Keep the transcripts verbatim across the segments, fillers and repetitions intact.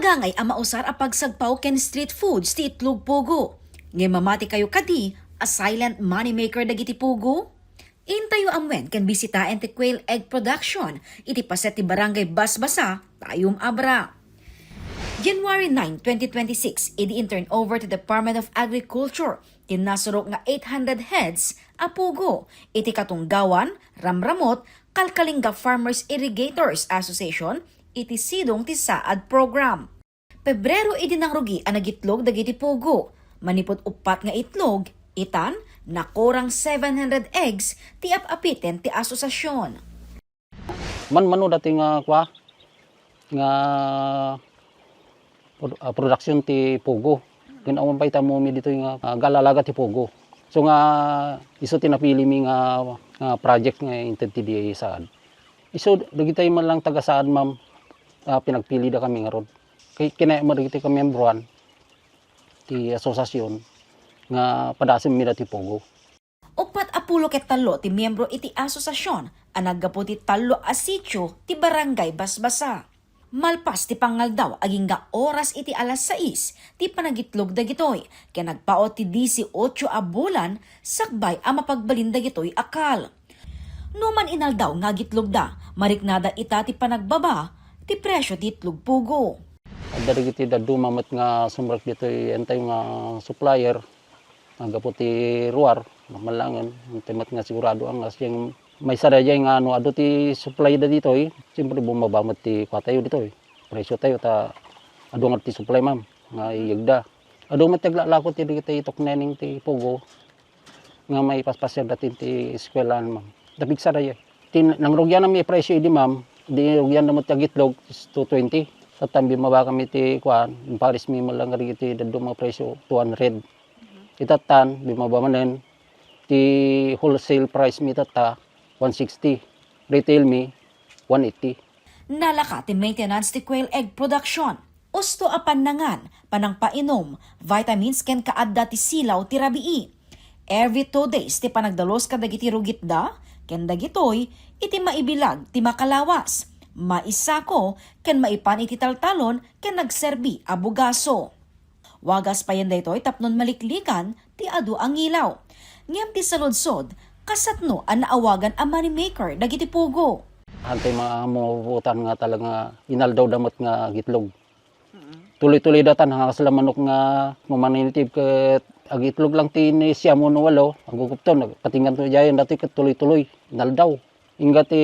Angay a mausar a pagsagpaw ken street foods ti itlog pugo. Ngem mamatikayo kadi a silent moneymaker dagiti pugo? Intayo amuen ken bisitaen ti quail egg production iti paset ti Barangay Basbasa, Tayum Abra. January nine, twenty twenty-six, idi in turnover ti Department of Agriculture ti nasurok nga eight hundred heads a pugo iti Katunggawan, Ramramut, Kalkalingga Farmers Irrigators Association iti sidong ti saad program. Pebrero idi nangrugi a nagitlog dagiti pugo. Manipud uppat nga itlog, itan, nakurang seven hundred eggs ti ap-apiten ti asosiasion. Manmano dati nga kua, nga produ-, ah, production ti pugo. Ken awan pay ta ummi ditoy nga, ah, agalaga ti pugo. So nga, isu ti napili mi nga, nga project nga inted ti di saad. Isu, dagitay man lang taga saad, ma'am, ah, pinagpilida kami ngarud. Kay kinayat mo dagiti kamiyembroan ti asosiasion nga padasen mi dati pugo. Uppat a pulo ket tallo ti miyembro iti asosiasion a naggapu ti tallo a sitio ti Barangay Basbasa. Malpas ti pangaldaw, agingga oras iti alas sais ti panagitlog dagitoy, ken nagpaut ti disiotso a bulan sakbay a mapagbalin dagitoy a kal. No man inaldaw nga agitlogda, mariknada ita ti panagbaba ti presyo ti itlog pugo. Adda dagiti dadduma met nga sumrek ditoy, entay nga supplier, nga gapu ti ruar, malangen, entay met nga sigurado ang as yung may sadayay nga no adu ti supply da ditoy, siyempre bumaba met ti kuha tayo ditoy. Presyo tayo ta adu nga ti supply, ma'am, nga iyegda. Adu met ti aglalako ti dagiti tukneneng ti pugo nga maipaspasiar dati ti eskwelahan, ma'am. Dapigsa dayo. Ti nangrugian mi presyo idi, ma'am, di rugian da met ti agitlog is two twenty. Tatta bimaba kami ti kuan, impares mi man lang kadagiti dadduma nga presyo, two hundred. Itattan, bimaba manen, ti wholesale price mi tatta, one sixty. Retail mi, one eighty. Nalaka ti maintenance ti quail egg production. Usto a pannangan, panangpainom, vitamins ken kaadda ti silaw ti rabii. Every two days ti panagdalus kadagiti rugitda, ken dagitoy iti maibilag ti makalawas, maisako, ken maipan iti taltalon ken nagserbi a bugaso. Wagas payen daytoy tapnon maliklikan ti adu a ngilaw. Ngem ti saludsod, kasatno a naawagan a moneymaker dagiti pugo. Hantay mga mamuputan nga talaga inaldaw da met nga agitlog. Tuloy-tuloy datan, ha, kasla manok nga mamanitib ket agitlog lang ti ni siyam wenno walo, agukupton, patinggan to diayen dati ket tuloy-tuloy, inaldaw. Ingga ti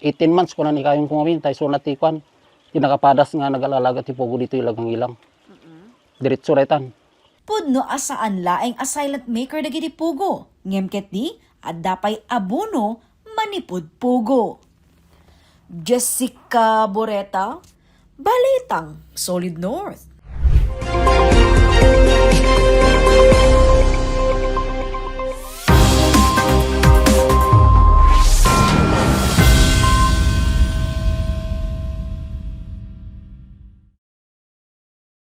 eighteen months, kunan ikayon ko ngamin, tay suna ti kuan, ti nakapadas nga nagalaga ti pugo ditoy lagang ilang. Diretso retan. Pudno a saan laeng a silent maker dagiti pugo, ngem ketdi, adda pay abono manipud pugo. Jessica Boreta, Balitang Solid North.